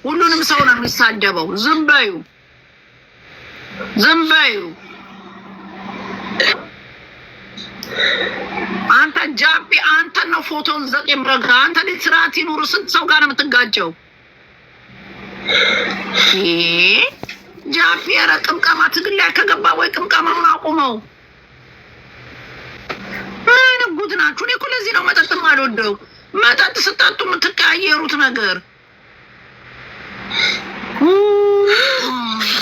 ሁሉንም ሰው ነው የሚሳደበው። ዝም በዩ፣ ዝም በዩ። አንተ ጃፒ፣ አንተ ነው ፎቶን ዘቅ የምረጋ። አንተ ልጅ ስርዓት ይኑር። ስንት ሰው ጋር ነው የምትጋጨው? ጃፒ፣ ኧረ ቅምቀማ ትግል ላይ ከገባ ወይ ቅምቀማውን አቁመው። ምን ጉድ ናችሁ? እኔ እኮ ለዚህ ነው መጠጥም አልወደው። መጠጥ ስጠጡ የምትቀያየሩት ነገር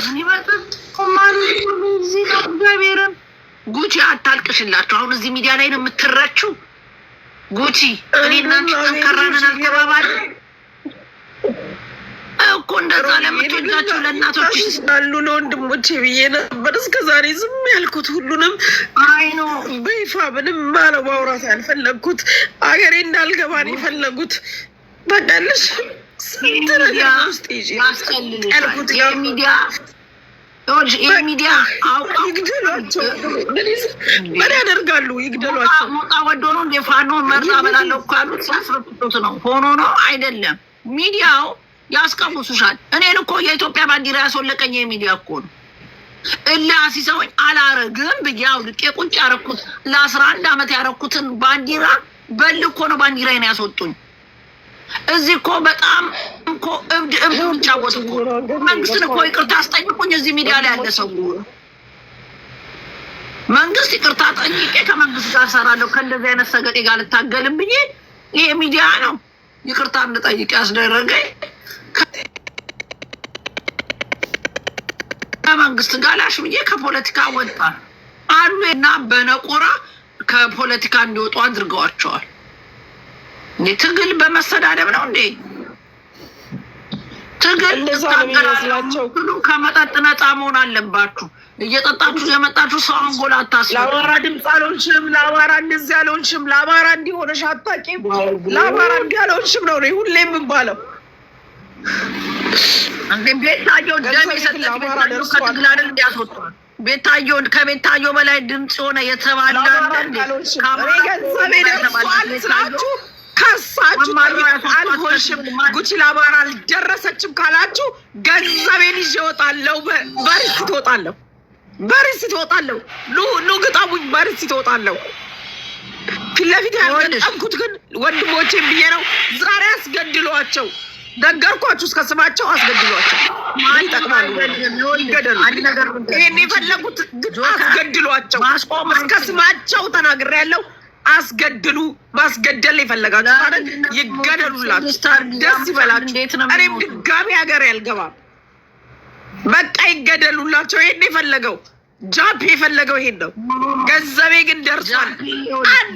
እኔ መጠጥ እዚህ ነው። እግዚአብሔርን ጉቺ አታልቅሽላችሁ። አሁን እዚህ ሚዲያ ላይ ነው የምትረችው። ጉቺ እኔ እናንቺ ጠንካራ ነን አልተባባልንም እኮ። እንደዛ ለምትወጃቸው ለእናቶች አሉ ለወንድሞቼ ብዬ ነበር እስከ ዛሬ ዝም ያልኩት። ሁሉንም አይኖ በይፋ ምንም ማለው ማውራት ያልፈለግኩት አገሬ እንዳልገባ ነው የፈለጉት። ታውቂያለሽ፣ ስንት ነገር ውስጥ ይዤ ያልኩት የሚዲያ የሚዲያ ይግደሏቸው። ምን ያደርጋሉ? ይግደሏቸው። ሞጣ ወዶ ነው እንደ ፋኖ መርዛ በላለው እኮ ያሉት ሲያስረፍጡት ነው። ሆኖ ነው አይደለም። ሚዲያው ያስቀውሱሻል። እኔን እኮ የኢትዮጵያ ባንዲራ ያስወለቀኝ የሚዲያ እኮ ነው። እልህ አሲሰውኝ አላረግም ብዬ አውልቄ ቁጭ ያረኩት ለ11 አመት ያረኩትን ባንዲራ በል እኮ ነው ባንዲራዬን ያስወጡኝ። እዚህ እኮ በጣም እኮ እብድ እብድ የሚጫወት እኮ መንግስትን እኮ ይቅርታ አስጠይቁኝ። እዚህ ሚዲያ ላይ ያለ ሰው መንግስት ይቅርታ ጠይቄ ከመንግስት ጋር ሰራለሁ ከእንደዚህ አይነት ሰገጤ ጋር ልታገልም ብዬ ይሄ ሚዲያ ነው ይቅርታ እንድጠይቅ ያስደረገኝ። ከመንግስት ጋር ላሽ ብዬ ከፖለቲካ ወጣ አሉ እና በነቆራ ከፖለቲካ እንዲወጡ አድርገዋቸዋል። እንዴ ትግል በመሰዳደብ ነው እንዴ? ትግል እንደዛ ነው የሚመስላቸው። ትግሉ ከመጠጥ ነፃ መሆን አለባችሁ። እየጠጣችሁ የመጣችሁ ሰው አንጎል አታስቡ። ለአማራ ድምፅ አልሆንሽም፣ ለአማራ እንደዚህ አልሆንሽም፣ ለአማራ እንዲሆነሽ አታውቂም፣ ለአማራ እንዲህ አልሆንሽም ነው እኔ ሁሌ የምባለው። እንዴ ቤታዮ ደም የሰጠች ቤታዮ ከትግል አይደል እንዲያስወጧል። ቤታዮ ከቤታዮ በላይ ድምፅ የሆነ የተባለ ለአማራ አልሆንሽም፣ እኔ ገንዘቤ ደርሷል ስላችሁ ከሳችሁ አልሆንሽም፣ ጉቺ ለአማራ አልደረሰችም ካላችሁ ገንዘቤን ይዤ እወጣለሁ፣ በ receipt እወጣለሁ፣ በ receipt እወጣለሁ። ኑ ኑ ግጠሙኝ፣ በ receipt እወጣለሁ። ፊት ለፊት ያልገጠምኩት ግን ወንድሞቼን ብዬ ነው። ዛሬ አስገድሏቸው፣ ነገርኳችሁ፣ እስከ ስማቸው አስገድሏቸው። ምን ይጠቅማሉ? ይገደሉ። ይሄን የፈለጉት ግን አስገድሏቸው፣ እስከ ስማቸው ተናግሬያለሁ። አስገድሉ። ማስገደል የፈለጋችሁ ማለት ይገደሉላችሁ፣ ደስ ይበላችሁ። እኔም ድጋሚ ሀገር ያልገባም በቃ ይገደሉላቸው። ይሄን የፈለገው ጃፒ የፈለገው ይሄን ነው። ገንዘቤ ግን ደርሷል። አንዱ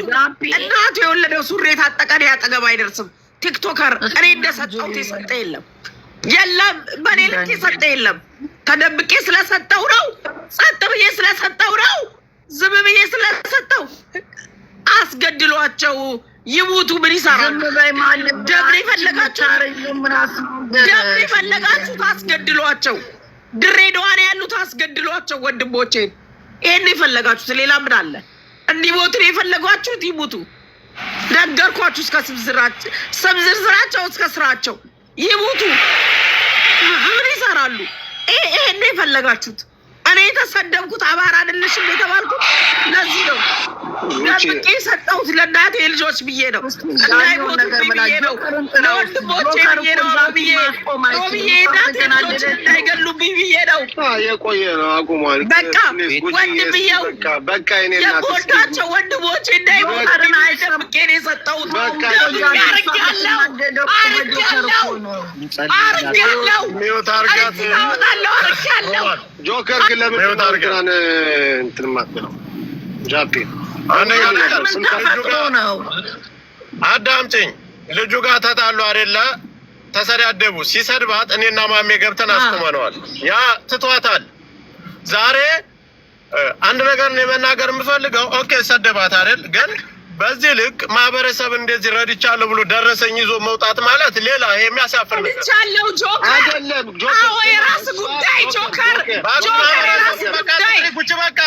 እናቱ የወለደው ሱሪ የታጠቀ እኔ አጠገብ አይደርስም። TikToker እኔ እንደሰጠሁት የሰጠ የለም የለም፣ በእኔ ልክ የሰጠ የለም። ተደብቄ ስለሰጠው ነው፣ ጸጥ ብዬ ስለሰጠው ነው፣ ዝም ብዬ ስለሰጠው አስገድሏቸው ይሙቱ። ምን ይሰራሉ? ደብር የፈለጋችሁ ደብር የፈለጋችሁት አስገድሏቸው። ድሬዳዋ ነው ያሉት አስገድሏቸው። ወንድሞቼን ይሄን የፈለጋችሁት ሌላ ምን አለ? እንዲሞቱ ነው የፈለጓችሁት፣ ይሙቱ። ነገርኳችሁ። እስከ ስም ዝርዝራቸው እስከ ስራቸው ይሙቱ። ምን ይሰራሉ? ይሄን ነው የፈለጋችሁት። እኔ የተሰደብኩት አማራ አይደለሽም የተባልኩት ለዚህ ነው። ደብቄ የሰጠሁት ለእናቴ ልጆች ብዬ ነው፣ እንዳይሞቱብኝ ብዬ ነው፣ ለወንድሞቼ ብዬ ነው፣ ሮብዬ ሮብዬ እናቴ ልጆች እንዳይገሉብኝ ብዬ ነው። የቆየ ነው አቁሟል። በቃ ወንድምየው በቃ የኔ እናት የምወዳቸው ወንድሞቼ እንዳይሞቱብኝ ደብቄ ነው የሰጠሁት። ደብቄ አርጌያለሁ፣ አርጌያለሁ፣ አርጌያለሁ፣ mute አርጋት። አወጣለሁ፣ አርጌያለሁ። ጆከር ግን ለምን እንትናን እንትን የማትለው ጃፒ አንደኛ ነገር ምን ተፈጥሮ ነው? አዳምጪኝ። ልጁ ጋር ተጣሉ አይደለ? ተሰዳደቡ። ሲሰድባት እኔና ማሜ ገብተን አስቁመነዋል። ያ ትቷታል። ዛሬ አንድ ነገር ነው የመናገር የምፈልገው። okay ሰደባት አይደል? ግን በዚህ ልክ ማህበረሰብ እንደዚህ ረድቻለሁ ብሎ ደረሰኝ ይዞ መውጣት ማለት ሌላ ይሄ የሚያሳፍር ነገር ልቻለው ጆከር። አይደለም ጆከር። አዎ የራስ ጉዳይ ጆከር፣ ጆከር የራስ ጉዳይ፣ ጉቺ በቃ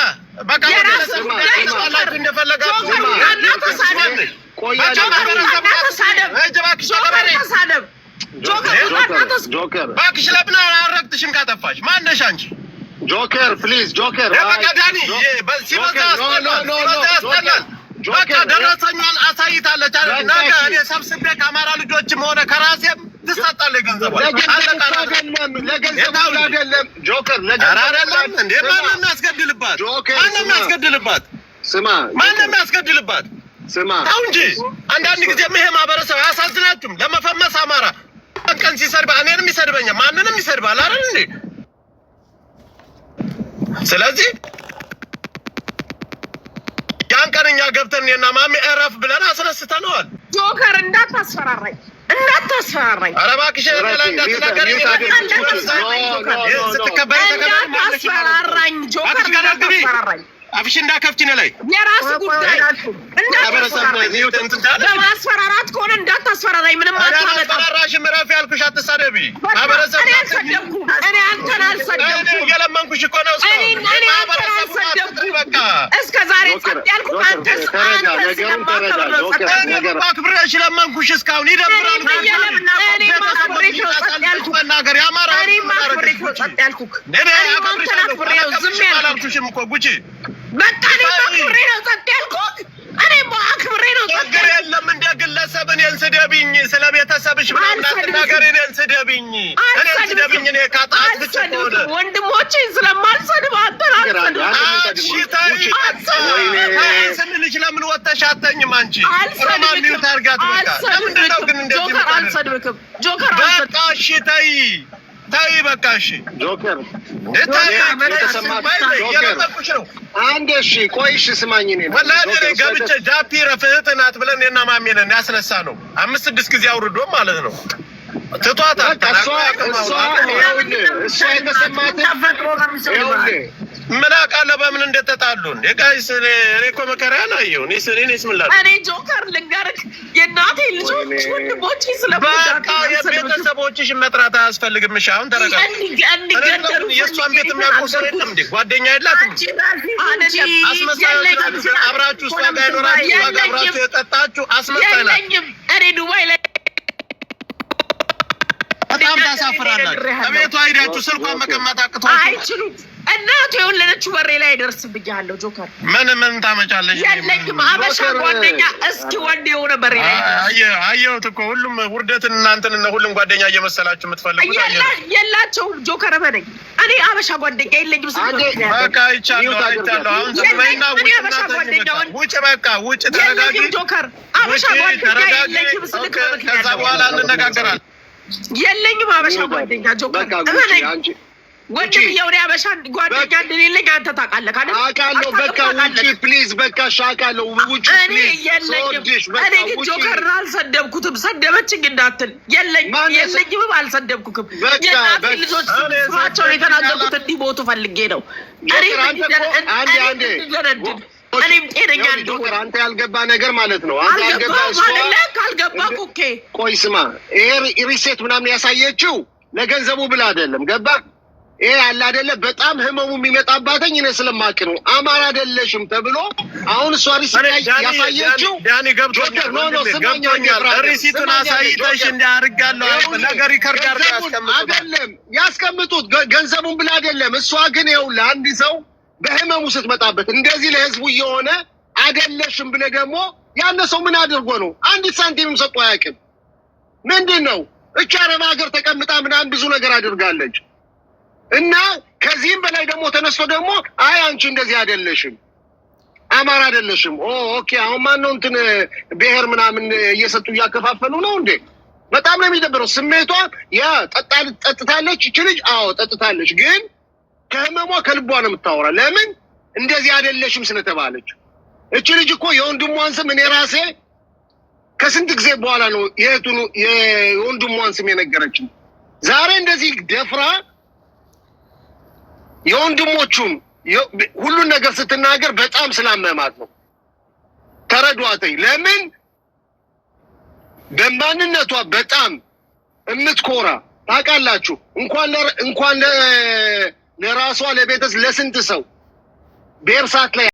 በቃ የራስ ጉዳይ ጆከር። እንደፈለጋችሁ ጆከር ውጣና ተሳደብ፣ ቆያ ጆከር ውጣና ተሳደብ፣ ጆከር ተሳደብ፣ ጆከር ጆከር። እባክሽ ለምን አልረግጥሽም? ካጠፋሽ ማነሽ አንቺ? ጆከር please፣ ጆከር። በቃ ዳኒ፣ ሲበዛ ያስጠላል፣ ሲበዛ ያስጠላል። በቃ ደረሰኛን አሳይታለች አይደል? ነገ እኔ ሰብስቤ ከአማራ ልጆችም ሆነ ከራሴም ትሰጣለች ገንዘቧ። ለገንዘቡ አይደለም ጆከር፣ ኧረ አይደለም እንዴ! ማነው የሚያስገድልባት? ማነው የሚያስገድልባት? ስማ፣ ማነው የሚያስገድልባት? ስማ፣ ተው እንጂ አንዳንድ ጊዜ ይሄ ማህበረሰብ አያሳዝናችሁም? ለመፈመስ አማራ ቀን ሲሰድባ እኔንም ይሰድበኛል፣ ማንንም ይሰድባል አይደል እንዴ? ስለዚህ ያን ቀን እኛ ገብተን እኔና ማሜ እረፍ ብለን አስነስተነዋል። ጆከር እንዳታስፈራራኝ፣ እንዳታስፈራራኝ። ኧረ እባክሽ እኔ ላይ እንዳትናገሪ። ስትከበሪ እንዳታስፈራራኝ ጆከር፣ እንዳታስፈራራኝ። አፍሽ እንዳከፍች እኔ ላይ። የራስ ጉዳይ። እንዳታስፈራራኝ። በማስፈራራት ከሆነ እንዳታስፈራራኝ። ምንም አታመጣም። አላስፈራራሽም። እረፍ ያልኩሽ አትሳደቢ። ማህበረሰብ እኔ አልሰደብኩም። እኔ አንተን አልሰደብኩም። እየለመንኩሽ እኮ ነው። እኔ አንተን አልሰደብኩም። እስከ ዛሬ ጸጥ ያልኩህ አንተ ስለማከብር ነው። ጸጥ ያልኩህ። አክብሬሽ ለመንኩሽ። እስካሁን ይደብራል። እኔም አክብሬሽ ነው ጸጥ ያልኩህ። መናገር የአማራ እኔም አክብሬሽ ነው ጸጥ ያልኩህ። እኔም አንተን አክብሬ ነው ዝም ያልኩህ። አላልኩሽም እኮ ጉቺ። በቃ እኔም አክብሬ ነው ጸጥ ያልኩህ። እኔም አክብሬ ነው ጸጥ ችግር የለም። እንደ ግለሰብ እኔን ስደብኝ፣ ስለ ቤተሰብሽ ምናምን አትናገሪ። እኔን ስደብኝ፣ እኔን ስደብኝ። እኔ ካጣት ብቻ ከሆነ አልሰድብም። ወንድሞቼን ስለማልሰድብ አንተን አልሰድብም። እሺ ተይ፣ ተይ ስንልሽ ለምን ወጥተሽ አተኝም አንቺ? ሮማ mute አድርጋት። በቃ ለምንድን ነው ግን እንደዚህ ጆከር የምታደርጊው? አልሰድብክም። ጆከር አልሰድብክም። በቃ እሺ ተይ፣ ተይ፣ በቃ እሺ ጆከር። ተይ። እየለመንኩሽ ነው። አንድ እሺ፣ ቆይ እሺ፣ ስማኝ። እኔ ወላሂ እኔ ገብቼ ጃፒ ረፍህት ናት ብለን እኔና ማሜ ነን ያስነሳ ነው። አምስት ስድስት ጊዜ አውርዶ ማለት ነው ትቷታል። በቃ እሷ እሷ ይኸውልህ፣ እሷ የተሰማትን ይኸውልህ ምን አውቃለሁ በምን እንደተጣሉ። እንደ guys እኔ እኮ መከራዬን አየሁ። እኔስ ምን ላድርግ? እኔ ጆከር ልንገርህ፣ የእናቴ ልጆች ወንድሞቼ በቃ ስለምወዳቸው የቤተሰቦችሽን መጥራት አያስፈልግም። እሺ አሁን ተረጋጊ። እንዲገደሉ የእሷን ቤት የሚያውቁ ሰው የለም እንዴ? ጓደኛ የላትም? አስመሳዮች ናችሁ። አብራችሁ እሷ ጋር የኖራችሁ፣ እሷ ጋር አብራችሁ የጠጣችሁ አስመሳይ ናችሁ። የለኝም። እኔ ዱባይ ላይ በጣም ታሳፍራላችሁ። ከቤቷ ሄዳችሁ ስልኳን መቀማት አቅቷችሁ አይችሉም። እናቱ የወለደችው በሬ ላይ አይደርስም ብያለሁ። ጆከር ምን ምን ታመጫለሽ? የለኝም አበሻ ጓደኛ። እስኪ ወንድ የሆነ በሬ ላይ አየሁት እኮ ሁሉም ውርደትን እናንተን እና ሁሉም ጓደኛ እየመሰላችሁ የምትፈልጉት አየሁት። የላቸውም። ጆከር በነኝ እኔ አበሻ ጓደኛ የለኝም። ስልክ በቃ አይቻለሁ፣ አይቻለሁ። አሁን ዝም በይና የለኝም። እኔ ውጭ አበሻ ጓደኛ ወንድ ውጭ፣ በቃ ውጭ፣ ተረጋጊ። የለኝም። ጆከር አበሻ ውጭ፣ ጓደኛ ተረጋጊ። የለኝም። ስልክ በምክንያት ከዛ በኋላ እንነጋገራለን። የለኝም አበሻ ጓደኛ ጆከር በቃ ጉቺ እመነኝ። አንቺ ወንድምየው እኔ አበሻ ጓደኛ እንደሌለኝ አንተ ታውቃለህ አይደል? አውቃለሁ። በቃ ውጪ please። በቃ እሺ፣ አውቃለሁ። ውጪ እኔ please። የለኝም። ስወድሽ በቃ እኔ ግን ውጪ። ጆከርን አልሰደብኩትም። ሰደበችኝ እንዳትል የለኝ ማን የለኝምም፣ አልሰደብኩክም። በቃ የእናቴ በቃ ልጆች ስማቸውን የተናገርኩት እንዲሞቱ ፈልጌ ነው። እኔ ጆከር አንተ እኮ አንዴ አንዴ እንዲደነድን እኔም ጤነኛ ይኸውልህ እንደሆነ ጆከር፣ አንተ ያልገባ ነገር ማለት ነው። አንተ ያልገባ አልገባም እሷ አይደለ? ካልገባህ okay። ቆይ ስማ፣ ይሄ receipt ምናምን ያሳየችው ለገንዘቡ ብላ አይደለም። ገባ? ይሄ አለ አይደለ? በጣም ህመሙ የሚመጣባተኝ እኔ ስለማውቅ ነው። አማራ አይደለሽም ተብሎ አሁን እሷ receipt ያሳየችው ዳኒ ገብቶኛል፣ ጆከር፣ no no፣ ስማኝ አንዴ ገብቶኛል። brother፣ receipt ኡን ስማኝ አንዴ አሳይተሽ ጆከር። እንዲህ አድርጋለሁ ነገር record አድርገው ገንዘቡን ያስቀምጡታል። አይደለም ያስቀምጡት፣ ገንዘቡን ብላ አይደለም። እሷ ግን ይኸውልህ አንድ ሰው በህመሙ ስትመጣበት እንደዚህ ለህዝቡ እየሆነ አይደለሽም ብለህ ደግሞ ያነ ሰው ምን አድርጎ ነው? አንዲት ሳንቲምም ሰጥቶ አያውቅም። ምንድን ነው እቺ አረብ ሀገር ተቀምጣ ምናምን ብዙ ነገር አድርጋለች። እና ከዚህም በላይ ደግሞ ተነስቶ ደግሞ አይ አንቺ እንደዚህ አይደለሽም፣ አማራ አይደለሽም። oh okay፣ አሁን ማን ነው እንትን ብሔር ምናምን እየሰጡ እያከፋፈሉ ነው እንዴ? በጣም ነው የሚደብረው ስሜቷ። ያ ጠጥታለች እቺ ልጅ፣ አዎ ጠጥታለች፣ ግን ከህመሟ ከልቧ ነው የምታወራ። ለምን እንደዚህ አይደለሽም ስለተባለች። እቺ ልጅ እኮ የወንድሟን ስም እኔ ራሴ ከስንት ጊዜ በኋላ ነው የእህቱን የወንድሟን ስም የነገረችው። ዛሬ እንደዚህ ደፍራ የወንድሞቹን ሁሉን ነገር ስትናገር በጣም ስላመማት ነው። ተረዷተኝ። ለምን በማንነቷ በጣም የምትኮራ ታውቃላችሁ። እንኳን ለራሷ ለቤተሰብ ለስንት ሰው ቤርሳት ላይ